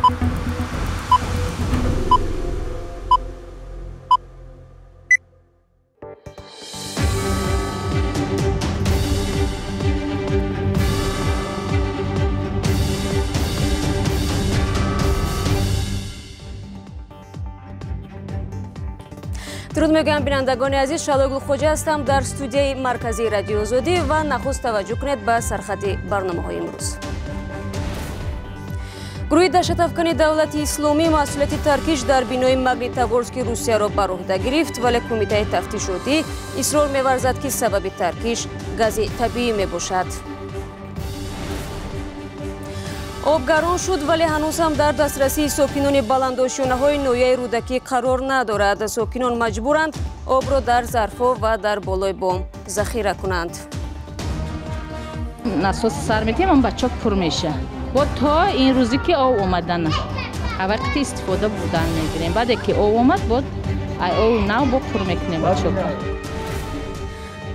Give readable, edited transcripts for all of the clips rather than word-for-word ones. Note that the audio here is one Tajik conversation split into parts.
Дуруд мегӯям бинандагони азиз, Шалои Гулхоҷа ҳастам дар студияи марказии Радиои Озодӣ ва нахуст таваҷҷӯҳ кунед ба сархати барномаҳои имрӯз. Гурӯҳи даҳшатафкани давлати исломӣ масъулияти таркиш дар бинои Магнитогорски Русияро бар уҳда гирифт, вале кумитаи тафтишотӣ исрор меварзад, ки сабаби таркиш гази табиӣ мебошад. Об гарон шуд, вале ҳанӯз ҳам дар дастрасии сокинони баландошёнаҳои ноҳияи Рӯдакӣ қарор надорад. Сокинон маҷбуранд обро дар зарфҳо ва дар болои бом захира кунанд. Насос сар метиҳем, он бача пур меша. Бо то ин рӯзе ки об омадана, вақти истифода бурдан мегирем. Баъде ки об омад, бо об нав бо пур мекунем бачаҳо.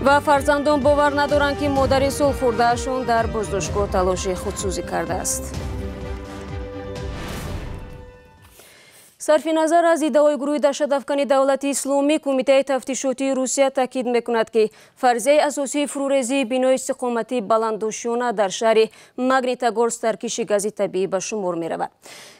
Ва фарзандон бовар надоранд, ки модари солхӯрдаашон дар боздоштгоҳ талоши худсӯзӣ кардааст. Сарфи назар аз иддаои гурӯҳи даҳшатафкани давлати исломӣ, кумитаи тафтишотии Русия таъкид мекунад, ки фарзияи асосии фурӯрезии бинои истиқоматии баландошёна дар шаҳри Магнитогорск таркиши гази табиӣ ба шумор меравад.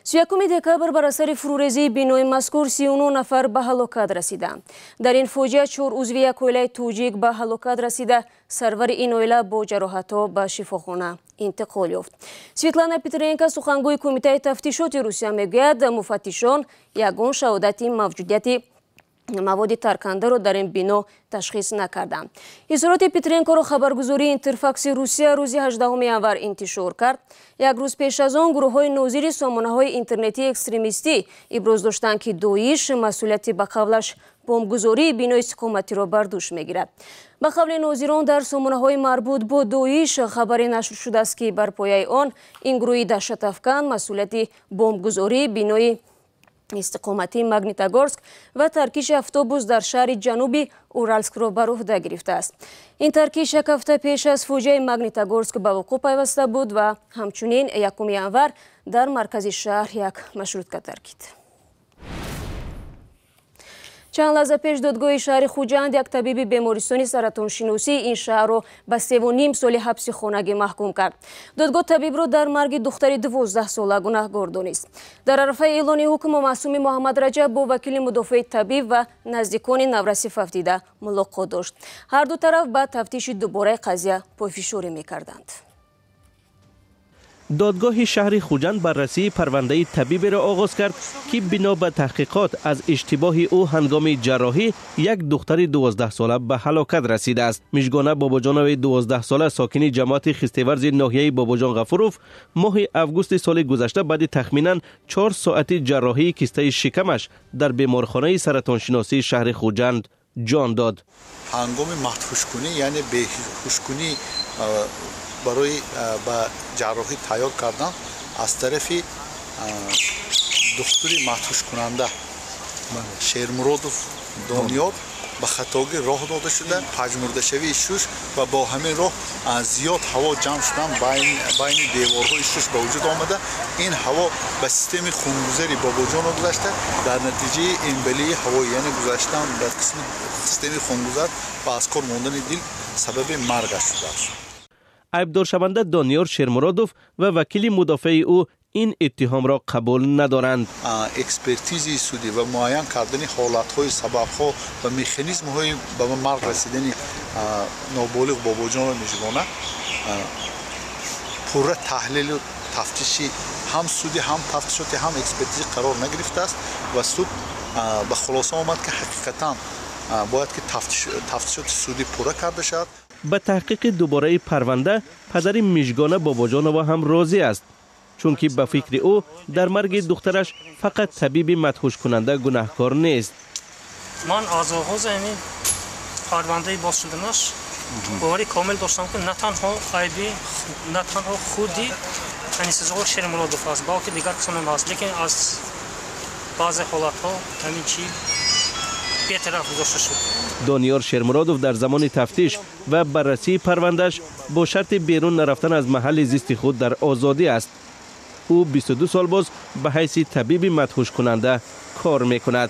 31 декабр бар асари фурӯрезии бинои мазкур 39 нафар ба ҳалокат расиданд. Дар ин фоҷиа 4 узви як оилаи тоҷик ба ҳалокат расида, сарвари ин оила бо ҷароҳатҳо ба шифохона интиқол ёфт. Светлана Петренко, сухангӯи кумитаи тафтишоти Русия, мегӯяд, муфаттишон ягон шаҳодати мавҷудияти маводи таркандаро дар ин бино ташхис накарданд. Изҳороти Петренкоро хабаргузории Интерфакси Русия рӯзи 18 январ интишор кард. Як рӯз пеш аз он гурӯҳҳои нозири сомонаҳои интернетии экстремистӣ иброз доштанд, ки Доиш масъулияти ба қавлаш бомбгузории бинои истиқоматиро бар дӯш мегирад. Ба қавли нозирон, дар сомонаҳои марбут бо Доиш хабаре нашр шудааст, ки бар пояи он ин гурӯҳи даҳшатафкан масъулияти бомбгузории бинои истиқоматии Магнитогорск ва таркиши автобус дар шаҳри ҷануби Уралскро бар уҳда гирифтааст. Ин таркиш як ҳафта пеш аз фоҷиаи Магнитогорск ба вуқӯъ пайваста буд ва ҳамчунин 1 январ дар маркази шаҳр як маршрутка таркид. Чанд лаҳза пеш додгоҳи шаҳри Хуҷанд як табиби бемористони саратоншиносии ин шаҳрро ба 3,5 соли ҳабси хонагӣ маҳкум кард. Додгоҳ табибро дар марги духтари 12-сола гунаҳгор донист. Дар арафаи эълони ҳукм Маъсуми Муҳаммад Раҷаб бо вакили мудофиаи табиб ва наздикони навраси фавтида мулоқот дошт. Ҳар ду тараф ба тафтиши дубораи қазия пойфишорӣ мекарданд. Додгоҳи шаҳри Хуҷанд баррасии парвандаи табиберо оғоз кард, ки бино ба таҳқиқот аз иштибоҳи ӯ ҳангоми ҷарроҳӣ як духтари 12-сола ба ҳалокат расидааст. Мижгона Бобоҷонови 12-сола, сокини ҷамоати Хистеварзи ноҳияи Бобоҷон Ғафуров, моҳи августи соли гузашта баъди тахминан 4 соати ҷарроҳии кистаи шикамаш дар беморхонаи саратоншиносии шаҳри Хуҷанд ҷон дод. Ҳангоми маҳдҳушкунӣ, яъне беҳушкунӣ барои ба ҷарроҳӣ тайёр кардан аз тарафи духтури маҳдҳушкунанда Шермуродов Дониёр ба хатогӣ роҳ дода шуда, пажмурдашавии шуш ва бо ҳамин роҳ зиёд ҳаво ҷамъ шудан байни деворҳои шуш ба вуҷуд омада. Ин ҳаво ба системаи хунгузари Бобоҷонро гузашта, дар натиҷаи эмболии ҳавоӣ, яъне гузаштан ба қисми системаи хунгузар ва аз кор мондани дил сабаби маргаш шудааст. Айбдоршаванда Дониёр Шермуродов ва вакили мудофиаи ӯ ин иттиҳомро қабул надоранд. Экспертизаи судӣ ва муайян кардани ҳолатҳои сабабҳо ва механизмҳои ба марг расидани ноболиғ Бобоҷонова Мижгона пурра таҳлилу тафтиши ҳам судӣ, ҳам тафтишоти, ҳам экспертизӣ қарор нагирифтааст ва суд ба хулоса омад, ки ҳақиқатан бояд ки тафтишоти судӣ пурра карда шавад. Ба таҳқиқи дубораи парванда падари Мижгона Бобоҷонова ҳам розӣ аст, чунки ба фикри ӯ дар марги духтараш фақат табиби мадҳушкунанда гунаҳкор нест. Ман аз оғози ҳамин парвандаи боз шуданаш боварӣ комил доштам, ки на танҳо айби, на танҳо худи Анисизоғ Шермуродов аст, балки дигар касонам аст. Лекин аз баъзе ҳолатҳо ҳамин чи бетараф гузошта шуд. Дониёр Шермуродов дар замони тафтиш ва баррасии парвандаш бо шарти берун нарафтан аз маҳалли зисти худ дар озодӣ аст. Ӯ 22 сол боз ба ҳайси табиби мадҳушкунанда кор мекунад.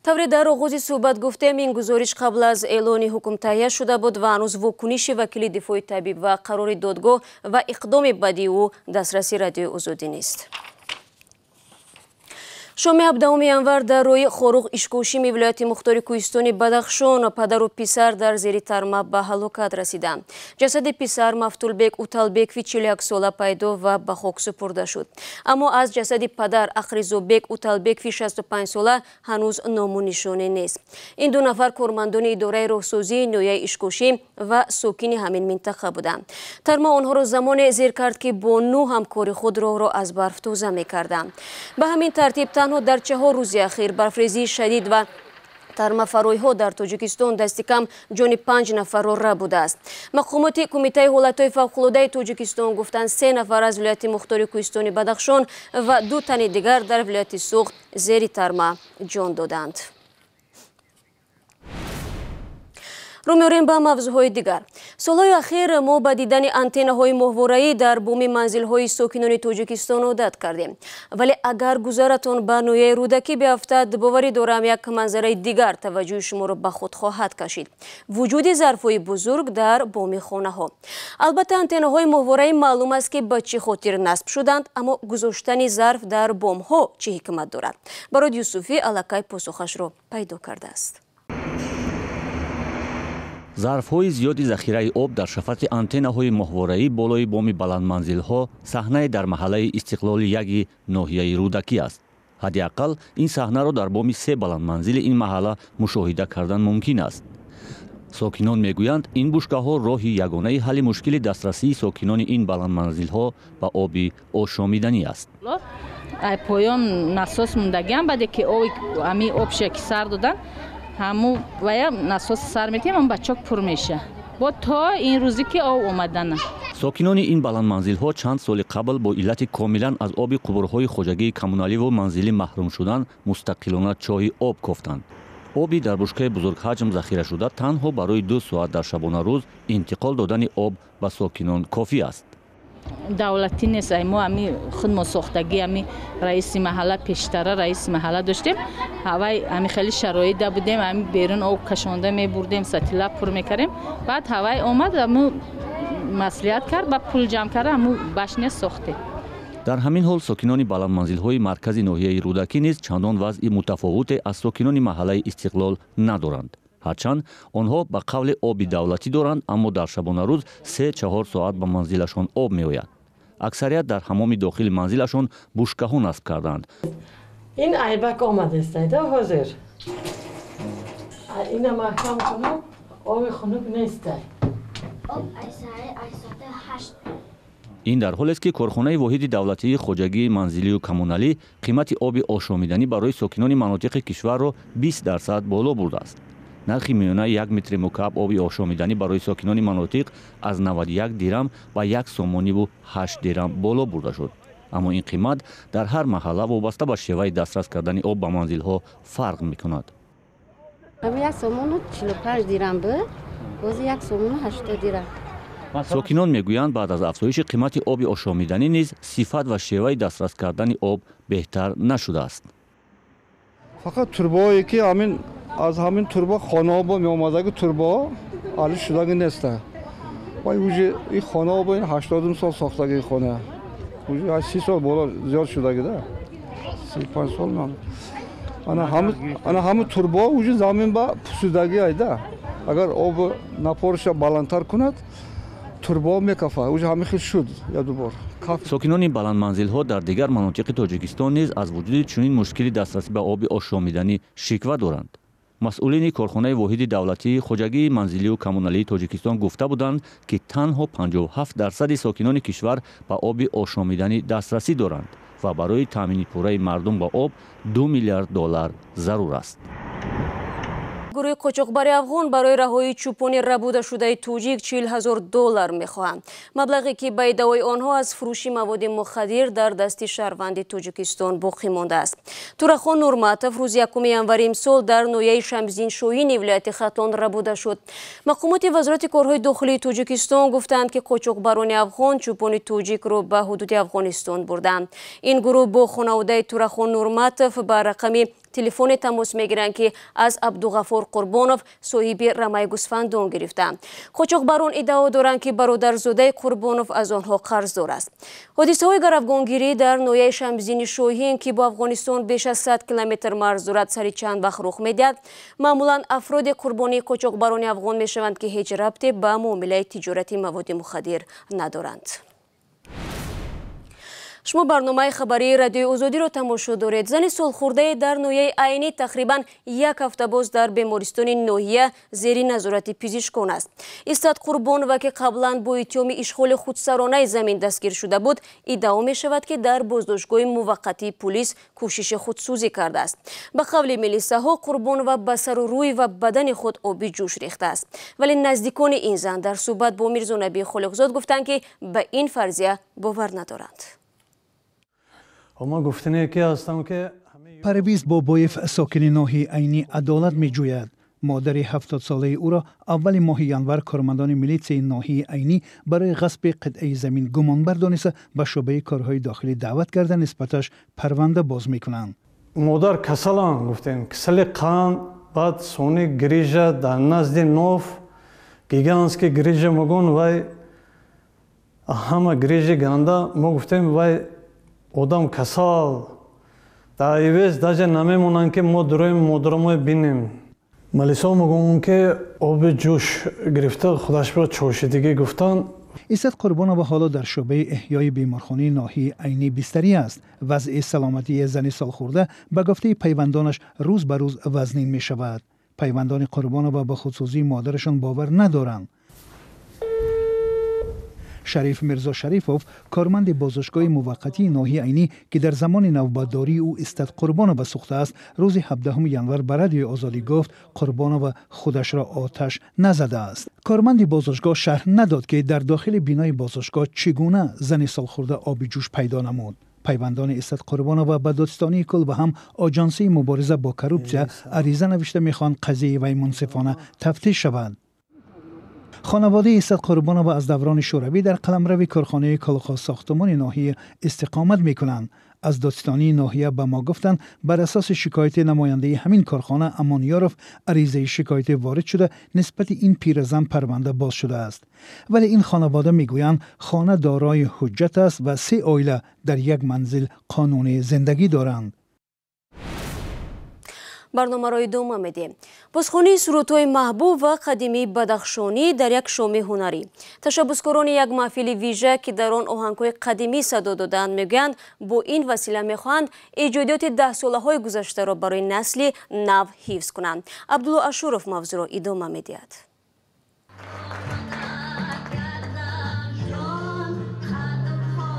Тавре дар оғози суҳбат гуфтем, ин гузориш қабл аз эълони ҳукм таҳия шуда буд ва ҳанӯз вокуниши вакили дифои табиб ва қарори додгоҳ ва иқдоми баъдии ӯ дастраси Радиои Озодӣ нест. Шоми 17 январ дар роҳи Хоруғ Ишкошими вилояти мухтори кӯҳистони Бадахшон падару писар дар зери тарма ба ҳалокат расиданд. Ҷасади писар Мафтулбек Уталбекови 41 сола пайдо ва ба хок супурда шуд. Аммо аз ҷасади падар Ақризобек Уталбекови 65 сола ҳанӯз ному нишоне нест. Ин ду нафар кормандони идораи роҳсозии ноҳияи Ишкошим ва сокини ҳамин минтақа буданд. Тарма онҳоро замоне зер кард, ки бо 9 ҳамкори худ роҳро аз барф тоза мекарданд. Ба ҳамин тартиб танҳо дар 4 рӯзи ахир барфрезии шадид ва тармафаройҳо дар Тоҷикистон дасти кам ҷони 5 нафарро рабудааст. Мақомоти Кумитаи ҳолатҳои фавқулодаи Тоҷикистон гуфтанд, 3 нафар аз вилояти мухтори кӯҳистони Бадахшон ва 2 тани дигар дар вилояти Суғд зери тарма ҷон доданд. Рӯ меорем ба мавзӯъҳои дигар. Солҳои ахир мо ба дидани антеннаҳои моҳвораӣ дар боми манзилҳои сокинони Тоҷикистон одат кардем. Вале агар гузаратон ба ноҳияи Рӯдакӣ биафтад, боварӣ дорам як манзараи дигар таваҷҷӯҳи шуморо ба худ хоҳад кашид. Вуҷуди зарфҳои бузург дар боми хонаҳо. Албатта антеннаҳои моҳвораӣ маълум аст, ки ба чӣ хотир насб шуданд, аммо гузоштани зарф дар бомҳо чӣ ҳикмат дорад? Барод Юсуфӣ аллакай посухашро пайдо кардааст. Зарфҳои зиёди захираи об дар шафати антеннаҳои моҳвораӣ болои боми баландманзилҳо саҳнае дар маҳаллаи Истиқлоли яги ноҳияи Рӯдакӣ аст. Ҳадди ақал ин саҳнаро дар боми 3 баландманзили ин маҳалла мушоҳида кардан мумкин аст. Сокинон мегӯянд, ин бушкаҳо роҳи ягонаи ҳалли мушкили дастрасии сокинони ин баландманзилҳо ба оби ошомиданӣ аст. Поён насос мондагиам, баъде ки ами обша ки сар додан, ҳаму вая насос сар метиҳем, ам бачок пур меша. Бо то ин рӯзе ки об омадана. Сокинони ин баландманзилҳо чанд соли қабл бо иллати комилан аз оби қубурҳои хоҷагии коммуналиву манзилӣ маҳрум шудан мустақилона чоҳи об кофтанд. Оби дар бушкаи бузургҳаҷм захира шуда танҳо барои 2 соат дар шабонарӯз интиқол додани об ба сокинон кофӣ аст. Давлатӣ нест, мо ами худмо сохтагӣ, ами раиси маҳалла, пештара раиси маҳалла доштем, ҳавай ами хеле шароита будем, ами берун об кашонда мебурдем, сатила пур мекардем. Баъд ҳавай омад, аму маслиҳат кард, ба пул ҷамъ кард, аму башня сохтем. Дар ҳамин ҳол сокинони баландманзилҳои маркази ноҳияи Рӯдакӣ низ чандон вазъи мутафовуте аз сокинони маҳаллаи Истиқлол надоранд. Ҳарчанд онҳо ба қавли оби давлатӣ доранд, аммо дар шабонарӯз 3-4 соат ба манзилашон об меояд. Аксарият дар ҳамоми дохили манзилашон бушкаҳо насб карданд. Ин айбак омадааст ҳозир. Ина маҳкам кунам, оби хунук нест. Ин дар ҳолест, ки корхонаи воҳиди давлатии хоҷагии манзилию коммуналӣ қимати оби ошомиданӣ барои сокинони манотиқи кишварро 20% боло бурдааст. Нархи миёнаи 1 метри мукааб оби ошомиданӣ барои сокинони манотиқ аз 91 дирам ба 1 сомониву 8 дирам боло бурда шуд. Аммо ин қимат дар ҳар маҳалла вобаста ба шеваи дастрас кардани об ба манзилҳо фарқ мекунад. 1 сомону 45 дирам буд, боз 1 сомону 80 дирам. Сокинон мегӯянд, баъд аз афзоиши қимати оби ошомиданӣ низ сифат ва шеваи дастрас кардани об беҳтар нашудааст. Фақат турбаҳое ки ҳамин аз ҳамин турба хонаҳо бо меомадаги турбаҳо али шудаги неста. Вай уже ин хонаҳо бо ин 80 сол сохтаги хона. Уже 30 сол боло зиёд шудаги да. 35 сол ман. Ана ҳамин турбаҳо уже замин ба пусудаги айда. Агар об напорша баландтар кунад, турбаҳо мекафад. Уже ҳамин хел шуд як ду бор. Сокинони баландманзилҳо дар дигар манотиқи Тоҷикистон низ аз вуҷуди чунин мушкили дастрасӣ ба оби ошомиданӣ шиква доранд. Масъулини корхонаи воҳиди давлатии хоҷагии манзилию коммуналии Тоҷикистон гуфта буданд, ки танҳо 57% сокинони кишвар ба оби ошомиданӣ дастрасӣ доранд ва барои таъмини пурраи мардум ба об 2 миллиард доллар зарур аст. Гурӯҳи қочоқбари афғон барои раҳоии чӯпони рабудашудаи тоҷик $40,000 мехоҳанд. Маблағе ки ба иддаои онҳо аз фурӯши маводи мухаддир дар дасти шаҳрванди Тоҷикистон боқӣ мондааст. Турахон Нурматов рӯзи 1 январи имсол дар ноҳияи Шамсиддин-Шоҳини вилояти Хатлон рабуда шуд. Мақомоти Вазорати корҳои дохилии Тоҷикистон гуфтанд, ки қочоқбарони афғон чӯпони тоҷикро ба ҳудуди Афғонистон бурданд. Ин гурӯҳ бо хонаводаи Турахон Нурматов ба рақами телефоне тамос мегиранд, ки аз Абдуғафур Қурбонов, соҳиби рамаи гӯсфандон, гирифтаанд. Қочоқбарон иддао доранд, ки бародарзодаи Қурбонов аз онҳо қарздор аст. Ҳодисаҳои гаравгонгирӣ дар ноҳияи Шамсиддини Шоҳин, ки бо Афғонистон беш аз 100 километр марз дорад, сари чанд вақт рух медиҳад. Маъмулан афроди қурбонии қочоқбарони афғон мешаванд, ки ҳеҷ рабте ба муомилаи тиҷорати маводи мухаддир надоранд. Шумо барномаи хабарии Радиои Озодиро тамошо доред. Зани солхӯрдае дар ноҳияи Айнӣ тақрибан як ҳафта боз дар бемористони ноҳия зери назорати пизишкон аст. Истат Қурбонова, ки қаблан бо иттиҳоми ишғоли худсаронаи замин дастгир шуда буд, иддао мешавад, ки дар боздоштгоҳи муваққатии пулис кӯшиши худсӯзӣ кардааст. Ба қавли милисаҳо, Қурбонова ба сару рӯй ва бадани худ оби ҷӯш рехтааст. Вале наздикони ин зан дар суҳбат бо Мирзонаби Холиқзод гуфтанд, ки ба ин фарзия бовар надоранд. Ма гуфтане ки ҳастам, ки Парвиз Бобоев, сокини ноҳияи Айнӣ, адолат меҷӯяд. Модари 70-солаи ӯро аввали моҳи январ кормандони милитсияи ноҳияи Айнӣ барои ғасби қитъаи замин гумонбар дониста, ба шӯъбаи корҳои дохилӣ даъват карда, нисбаташ парванда боз мекунанд. Модар касалан, гуфтем, касали қанд, баъд сони грижа дар назди ноф, гигантский грижа мегӯн, вай ҳама грижи ганда. Мо гуфтем, вай одам касал, дар ивез даже намемонанд, ки мо дуроим модарамои бинем. Малисо мегӯм, ки оби ҷӯш гирифта, худаш ба чошидагӣ гуфтанд. Исат Қурбонова ҳоло дар шӯъбаи эҳёи беморхонаи ноҳияи Айнӣ бистарӣ аст. Вазъи саломатии зани солхӯрда, ба гуфтаи пайвандонаш, рӯз ба рӯз вазнин мешавад. Пайвандони Қурбонова ба худсӯзии модарашон бовар надоранд. Шариф Мирзо Шарифов, корманди боздоштгоҳи муваққатии ноҳияи Айнӣ, ки дар замони навбатдории ӯ Истат Қурбонова сӯхтааст, рӯзи 17 январ ба Радиои Озодӣ гуфт, Қурбонова худашро оташ назадааст. Корманди боздоштгоҳ шарҳ надод, ки дар дохили бинои боздоштгоҳ чӣ гуна зани солхӯрда оби ҷӯш пайдо намуд. Пайвандони Истат Қурбонова ба Додстонии кул ва ҳам Оҷонсии мубориза бо коррупсия ариза навишта, мехоҳанд қазияи вай мунсифона тафтиш шавад. Хонаводаи Исат Қурбонова аз даврони Шӯравӣ дар қаламрави корхонаи колхозсохтумони ноҳия истиқомат мекунанд. Аз додстонии ноҳия ба мо гуфтанд, бар асоси шикояти намояндаи ҳамин корхона Амонёров аризаи шикоятӣ ворид шуда, нисбати ин пиразан парванда боз шудааст. Вале ин хонавода мегӯянд, хона дорои ҳуҷҷат аст ва се оила дар як манзил қонунӣ зиндагӣ доранд. Барномаро идома медиҳем. Бозхонии сурудҳои маҳбуб ва қадимии бадахшонӣ дар як шоми ҳунарӣ. Ташаббускорони як маҳфили вижа, ки дар он оҳангҳои қадимӣ садо додаанд, мегӯянд, бо ин васила мехоҳанд эҷодиёти даҳсолаҳои гузаштаро барои насли нав ҳифз кунанд. Абдулло Ашуров мавзӯъро идома медиҳад.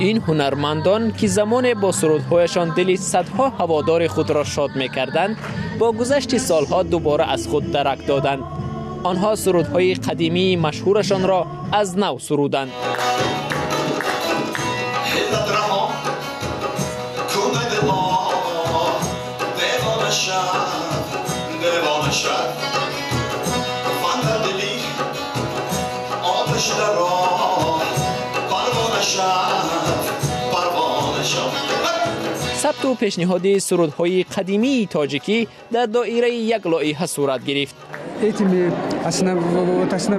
Ин ҳунармандон, ки замоне бо сурудҳояшон дили садҳо ҳаводори худро шод мекарданд, бо гузашти солҳо дубора аз худ дарак доданд. Онҳо сурудҳои қадимии машҳурашонро аз нав суруданд. Сабту пешниҳоди сурудҳои қадимии тоҷикӣ дар доираи як лоиҳа сурат гирифт.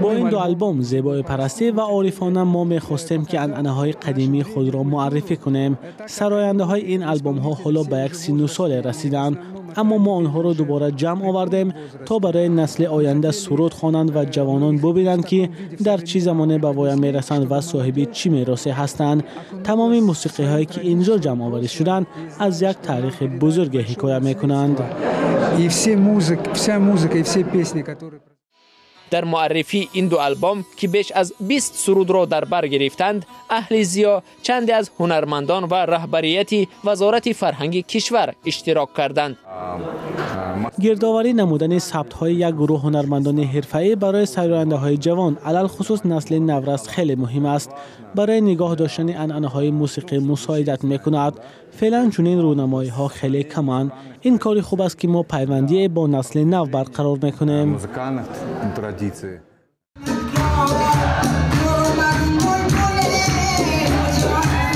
Бо ин ду албом, «Зебои парастӣ» ва «Орифона», мо мехостем, ки анъанаҳои қадимии худро муаррифӣ кунем. Сарояндаҳои ин албомҳо ҳоло ба як синну соле расиданд, аммо мо онҳоро дубора ҷамъ овардем, то барои насли оянда суруд хонанд ва ҷавонон бубинанд, ки дар чӣ замоне ба воя мерасанд ва соҳиби чӣ меросе ҳастанд. Тамоми мусиқиҳое, ки инҷо ҷамъоварӣ шуданд, аз як таърихи бузурге ҳикоя мекунанд. Вся музыка и все песни, которые. Дар муаррифии ин ду албом, ки беш аз 20 сурудро дар бар гирифтанд, аҳли зиё, чанде аз ҳунармандон ва раҳбарияти Вазорати фарҳанги кишвар иштирок карданд. Гирдоварӣ намудани сабтҳои як гурӯҳ ҳунармандони ҳирфаӣ барои сарояндаҳои ҷавон, алалхусус насли наврас, хеле муҳим аст. Барои нигоҳ доштани анъанаҳои мусиқӣ мусоидат мекунад. Феълан чунин рӯнамоиҳо хеле каманд. Ин кори хуб аст, ки мо пайвандие бо насли нав барқарор мекунем.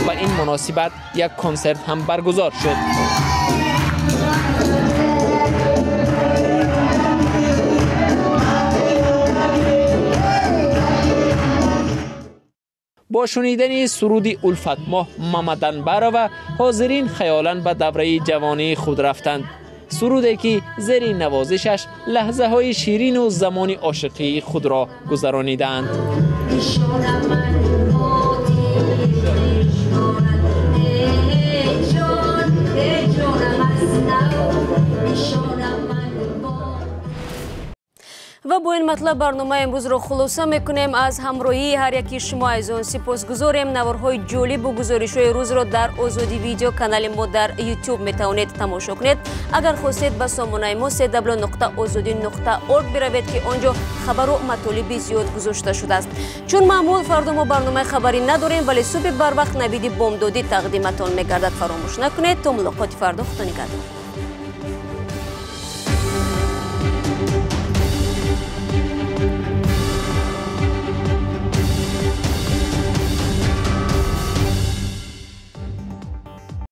Ба ин муносибат як консерт ҳам баргузор шуд. Бо шунидани суруди Улфатмоҳ Мамаданбарова ҳозирин хаёлан ба давраи ҷавонии худ рафтанд. Суруде ки зери навозишаш лаҳзаҳои ширину замони ошиқии худро гузаронидаанд. Ва бо ин матлаб барномаи имрӯзро хулоса мекунем. Аз ҳамроҳии ҳар яки шумо азизон сипосгузорем. Наворҳои ҷолибу гузоришҳои рӯзро дар Озодӣ видео канали мо дар YouTube метавонед тамошо кунед. Агар хостед ба сомонаи мо www.ozodi.org биравед, ки он ҷо хабару матолиби зиёд гузошта шудааст. Чун маъмул фардо мо барномаи хабарӣ надорем, вале субҳи барвақт навиди бомдодӣ тақдиматон мегардад. Фаромӯш накунед. То мулоқоти фардо, худо нигаҳдор.